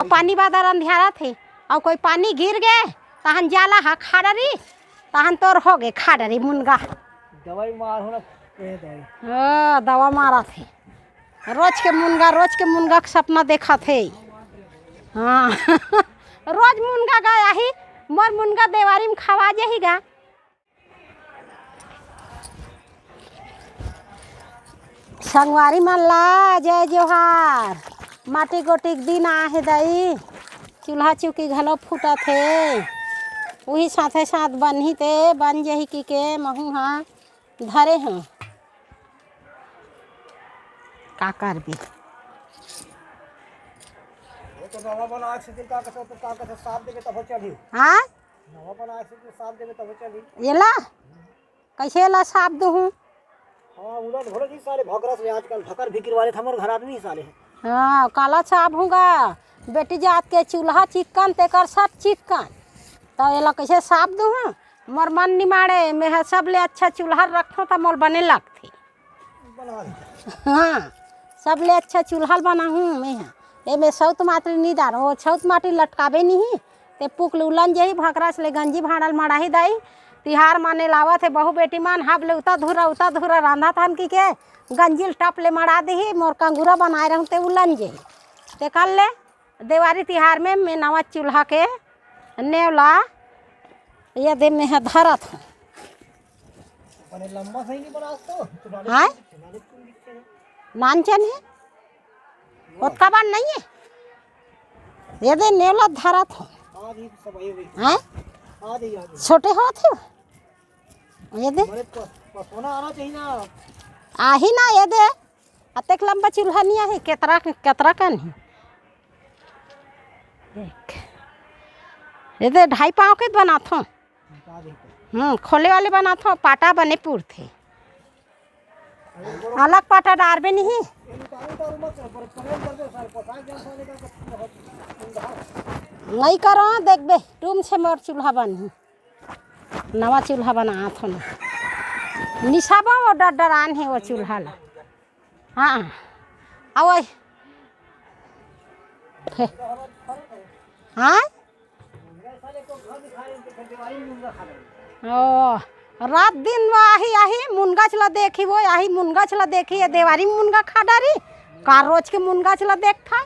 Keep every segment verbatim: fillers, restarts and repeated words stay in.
पानी बादर अंधियारत हे, अउ कोई पानी गिर गे, तहन जाला हा खा डरी, तहन तोर हो गे खा डरी मुनगा। दवाई मार हो ना, ए दवाई। ओ, दवा मारत हे। रोज के मुनगा, रोज के मुनगा के सपना देखत हे। हाँ। रोज मुनगा गा आही, मोर मुनगा देवारी में खवा जाही गा। संगवारी मन ला जय जोहार। माटी गोटी के दिन आहे दाई, चूल्हा चुकी घलो फूटत हे, उही साथे साथ बनही ते बन जही कि के महू हा धरे हूँ। का करबे? वो तो नवा बना के से का कहते, का कहते, साफ देबे तब चलही। हाँ? नवा बना के से साफ देबे तब चलही। एला? कैसे एला साफ दूँ? हाँ, उलट घोड़े जी साले भकरस ले आजकल, भकर भिकिर वाले हमर घर आदमी ही साले हैं। हाँ, काला साफ हूँ गा। बेटी जात के चूल्हा चिक्कन, तेकर सब चिक्कन। तो एला कैसे साफ दूँ? मोर मन निमाड़े, मैं ह सबले अच्छा चूल्हा रखथों, त मोर बने लगथे। बना दे। हाँ, सबले अच्छा चूल्हा ल बनाहूँ मैं ह। एमे सौत माटी नी डारो, ओ सौत माटी लटकाबे नहीं, ते पुक ले उलन जही, भकरस ले गंजी भांड़ा ल मड़ाही दाई। तिहार माने लावत हे, बहू बेटी मन, हब ले उता धुरा, उता धुरा रांधा थान की के, गंजी ल टप ले मड़ा देही, मोर कंगुरा बनाए रहूँ, ते उलन जही। ते कर ले, देवारी तिहार में मैं नवा चूल्हा के नेवला ये दे में ह धरत हूँ। बने लंबा सही नहीं बना तो, तो डाले हाँ? डाले क्यों लिखते हैं? नानचन है, ओतका बार नहीं है। ये दे नेवला धरत हूँ। आज ही सब आई हुई। हाँ? आज ही, आज ही। छोटे होत हो? ये दे। हमारे प-, पसोना आना चाहिए ना। आही ना, ये दे। अतेक लंबा चूल्हा नहीं आहे, केतरा, केतरा कन है। देख, ये दे ढाई पाँव के बनाथों। हम्म, खोले वाले बनाथों, पाटा बने पुरथे। अलग पाटा डारबे नहीं। नहीं करो, देखबे, टूम से मोर चूल्हा बनही। नवा चूल्हा बनात हो ना। निसाबा वो डर डरान है वो चूल्हा ला। हाँ, आओ। हे। हाँ? ओ, रात दिन वो आही, आही, मुनगछ ला देखी, वो आही, मुनगछ ला देखी, ये देवारी मुनगा खा डारी, का रोज के मुनगछ ला देखथा?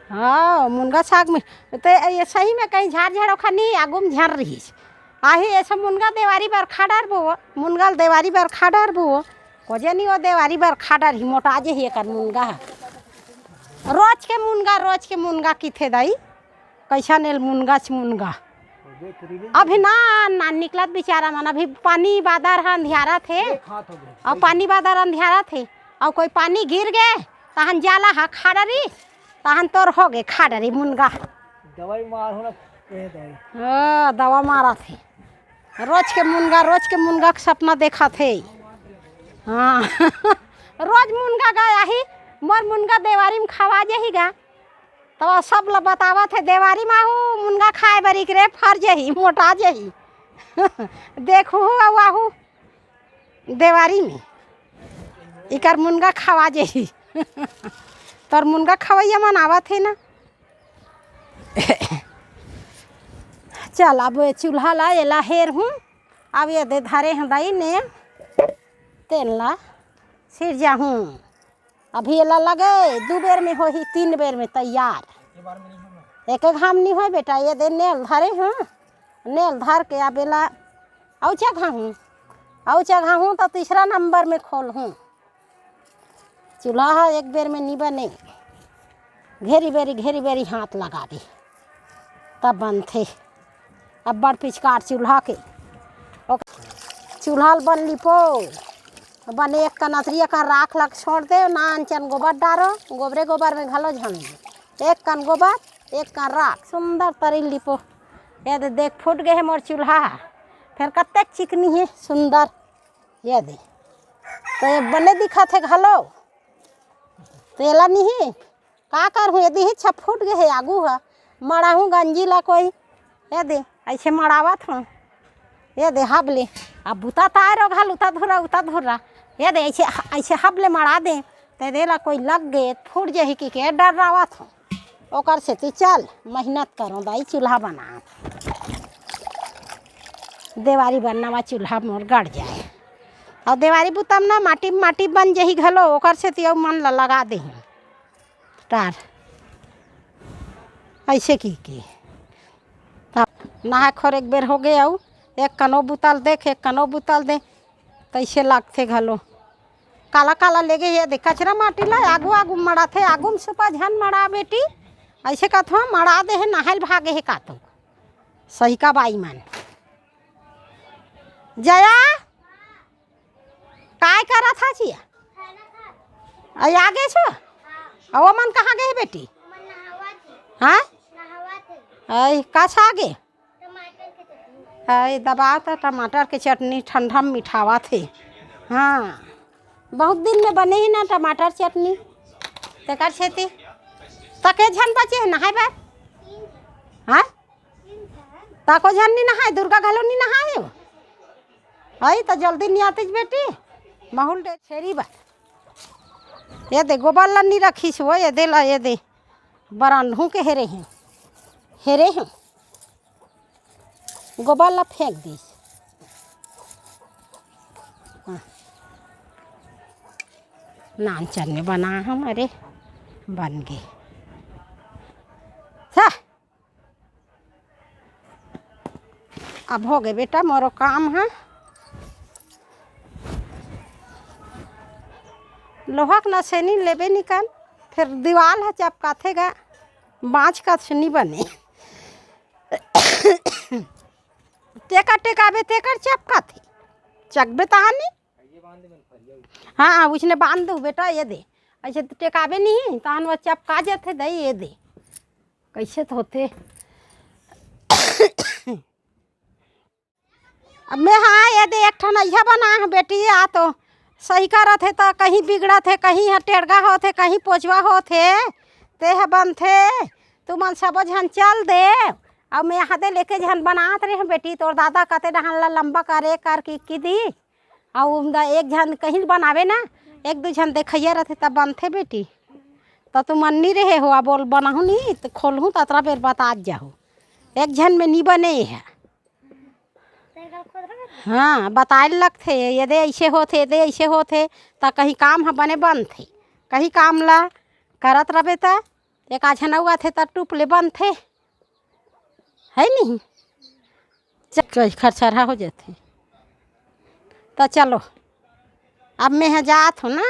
हाँ, मुनगा साग में, तो ये सही में कहीं झाड़ झाड़ ओखा नहीं, आगू में झाड़ रहीस। आही, ऐसा मुनगा देवारी बर खा डारबो, मुनगा ल देवारी बर खा डारबो, कोजे नहीं वो देवारी बर खा डारही, मोटा जे ही एकर मुनगा ह। रोज के मुनगा, रोज के मुनगा किथे दाई, कैसा नेल मुनगा छ मुनगा। अभी ना, ना निकलत बेचारा मन, अभी पानी बादर ह अंधियारत हे, अब पानी बादर अंधियारत हे, अब कोई पानी गिर गे, तहन जाला ह खा डरी, तहन तोर हो गे खा डरी मुनगा। दवाई मार हो ना, ए दवाई। ओ, दवा मारत हे। रोज के मुनगा, रोज के मुनगा के सपना देखत हे। हाँ। रोज मुनगा गा आही, मोर मुनगा देवारी में खवा जाही गा। तो सब ल बतावत हे, देवारी में आहू मुनगा खाए बर इकरे फर जाही, मोटा जाही। देखू अउ आहू देवारी में, इकर मुनगा खवा जाही। तोर मुनगा खवैया मन आवत हे ना। चल, अब ये चूल्हा ला, एला हेर हूँ। अब ये दे धरे हूँ दाई ने, तेन ला सिरजा हूँ। अभी एला लगे, दू बेर में होही, तीन बेर में तैयार। एक घाम नहीं होय बेटा, ये दे नेल धरे हूँ। नेल धर के अब एला अउ चघा हूँ, अउ चघा हूँ तो तीसरा नंबर में खोल हूँ। चूल्हा ह एक बेर में नी बने, घेरी बेरी, घेरी बेरी हाथ लगा दे, तब बनथे। अब्बड़ पिचकार चूल्हा के। ओक-, चूल्हा ल बन लिपो, बने एक कनतरी अकन राख लग छोड़ दे, नान चन गोबर डारो, गोबरे गोबर में घलो झन दे। एक कन गोबर, एक कन राख, सुंदर तरी लिपो। ये दे देख, फूट गे हे मोर चूल्हा, फेर कतेक चिकनी हे, सुंदर। ये दे, तो ये बने दिखत हे घलो। तो एला नहीं, का करहूँ, ये दे ही छफूट गे हे आगू ह। मड़ाहूँ गंजी ला कोई, ये दे, ऐसे मड़ावत हूँ। ये दे हबले, अब बुता तार घल उता धुरा, उता धुरा। ये दे, ऐसे, ऐसे हबले मड़ा दे, ते दे ला कोई लग गे, फूट जाही कि के डर रावत हूँ। ओकर सेती चल मेहनत करो दाई, चूल्हा बना, देवारी बर नवा चूल्हा मोर गड़ जाए। अउ देवारी बुता म ना माटी माटी बन जही घलो, ओकर सेती अउ मन ला लगा देही टार। ऐसे की की तब नहाए खोर एक बेर हो गए, अउ एक कनो बुतल देख, एक कनो बुतल दे, तैसे लागथे घलो। काला काला लेगे ये दे कचरा माटी ला, आगू आगू मड़ाथे, आगू म सुपा झन मड़ा बेटी। ऐसे कथो मड़ा दे हे, नहाइल भागे हे कातो। सही का बाई मन। जया, काय करत हा चिया? अई आगे छो? अउ मन कहाँ गए बेटी? हाँ? अई कस आगे? अई दबाव त टमाटर के चटनी ठंडा म मिठावत हे। हाँ, बहुत दिन में बने ही ना टमाटर चटनी, तेकर सेती। त के झन बचे हे नहाए बर? हाँ, तको झन नी नहाए, दुर्गा घलो नी नहाए हो। हई त जल्दी नी आतिस बेटी, माहौल दे छेरी बर। ये दे गोबर ला नी रखिस हो, ये दे ला, ये दे बरान्हू के हेरे हे, हेरे हे। गोबर ला फेंक दिस। हाँ। नान चने बना हम, अरे बन गे। हाँ। अब हो गए बेटा मोरो काम ह। लोहा के नसेनी लेबे निकन, फिर दीवाल ह चपकाथे गा, बाँच का से नी बने। तेकर टेकाबे तेकर चपकाथे, चकबे तहानी। हाँ, उसने बांध दो बेटा, ये दे। ऐसे तो टेकाबे नहीं, तहन वो चपका जाथे दई, ये दे। कैसे तो होथे। अब मैं हाँ ये दे एक ठन अइहा बना हूँ बेटी, आ तो सही करत हे त कहीं बिगड़त हे, कहीं ह टेड़गा होत हे, कहीं पोचवा होत हे, ते ह बनथे। तुमन सबो झन चल दे। अब मैं यहाँ दे लेके झन बनात रहे हूँ बेटी, तोर दादा कते डहान ला लंबा करे कर की, की दी। अउ उमदा एक झन कहीं बनावे ना, एक दू झन देखइया रथे तब बनथे बेटी। त तुमन नी रहे हो, अब बोल बनाहूँ नी त खोलहूँ त अतरा बेर बतात जाहू। एक झन में नी बने हे। हाँ, बताए ल लगथे, ये दे ऐसे होथे, ये दे ऐसे होथे, त कहीं काम ह बने बनथे, कहीं काम ला करत रबे त एक आझन अउ आथे त टुप ले बनथे, है नहीं? च-, खरचरहा हो जाथे। त चलो, अब मैं ह जात हूँ ना,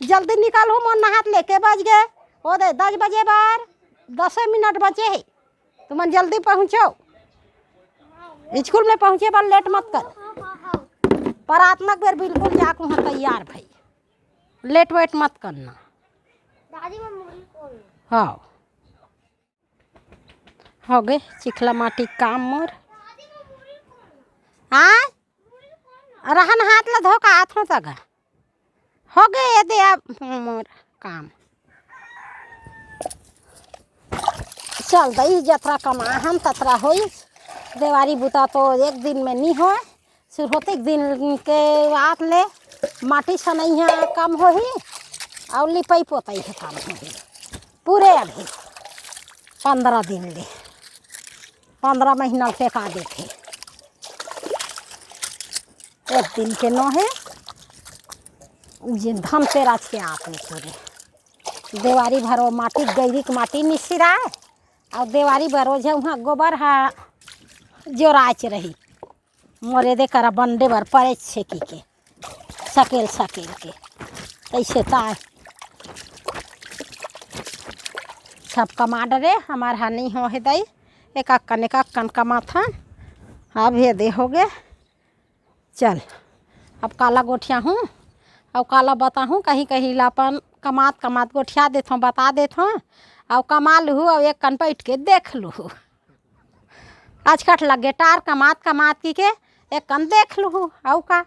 जल्दी निकल हूँ, मोर नहात लेके बज गए, ओ दे दस बजे बर दसे मिनट बचे हे। तुमन जल्दी पहुँचो, स्कूल में पहुँचे बर लेट मत कर। प्रार्थना के बेर बिल्कुल जाके वहाँ तैयार भई, लेट वेट मत करना। दादी, मैं मुड़ी खोल। हाँ, हो गए चिखला माटी काम मोर। हाँ, रहन हाथ ला धो का हाथ में तगा। हो गए ये दे अब मोर काम। चल दई, जतरा कमाहन ततरा होइस। देवारी बुता तो एक दिन में नी होय, सुरहोती दिन के आत ले माटी सनई ह कम होही अउ लिपई पोतई ह कम होही। पूरे अभी पंद्रह दिन ले, पंद्रह महीना ले टेका देथे। एक दिन के नो हे, जेन धनतेरस के आत ले पूरे देवारी भरो माटी, गैरी के माटी मिसिराए, अउ देवारी भरो जे उहाँ गोबर हा जोराच रही, मोरे दे करा बंडे बर पड़े छेकी के, सकेल सकेल के, तैसे ताय सब कमा डरे, हमार हा नहीं हो हे दाई, एक अक्कन एक अक्कन कमाथन, अब ये दे हो गे। चल, अब काला गोठिया हूँ, अब काला बताहूँ, कहीं कहीं ला अपन कमात कमात गोठिया देथों, बता देथों, अउ कमा लूहू, अउ एक कन बैठ के देख लूहू। आज कट लग गे टार कमात कमात की के, एक कन देख लूहू, अउ का।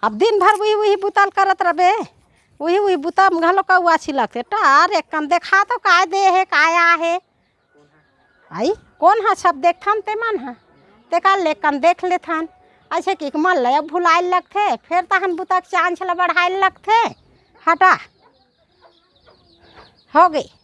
अब दिन भर वही वही बुताल करत रबे, वही वही बुता में घलो कौआ छिलकते, टार एक कन देखा तो काय दे हे, काय आहे। आई, कोन ह सब देखथन ते मन ह, ते का लेकन देख लेथन। अइसे किहिके मन ल अब भुलाय ल लगथे, फेर तहन बुता के चांच ल बढ़ाय ल लगथे। हटा, होगे।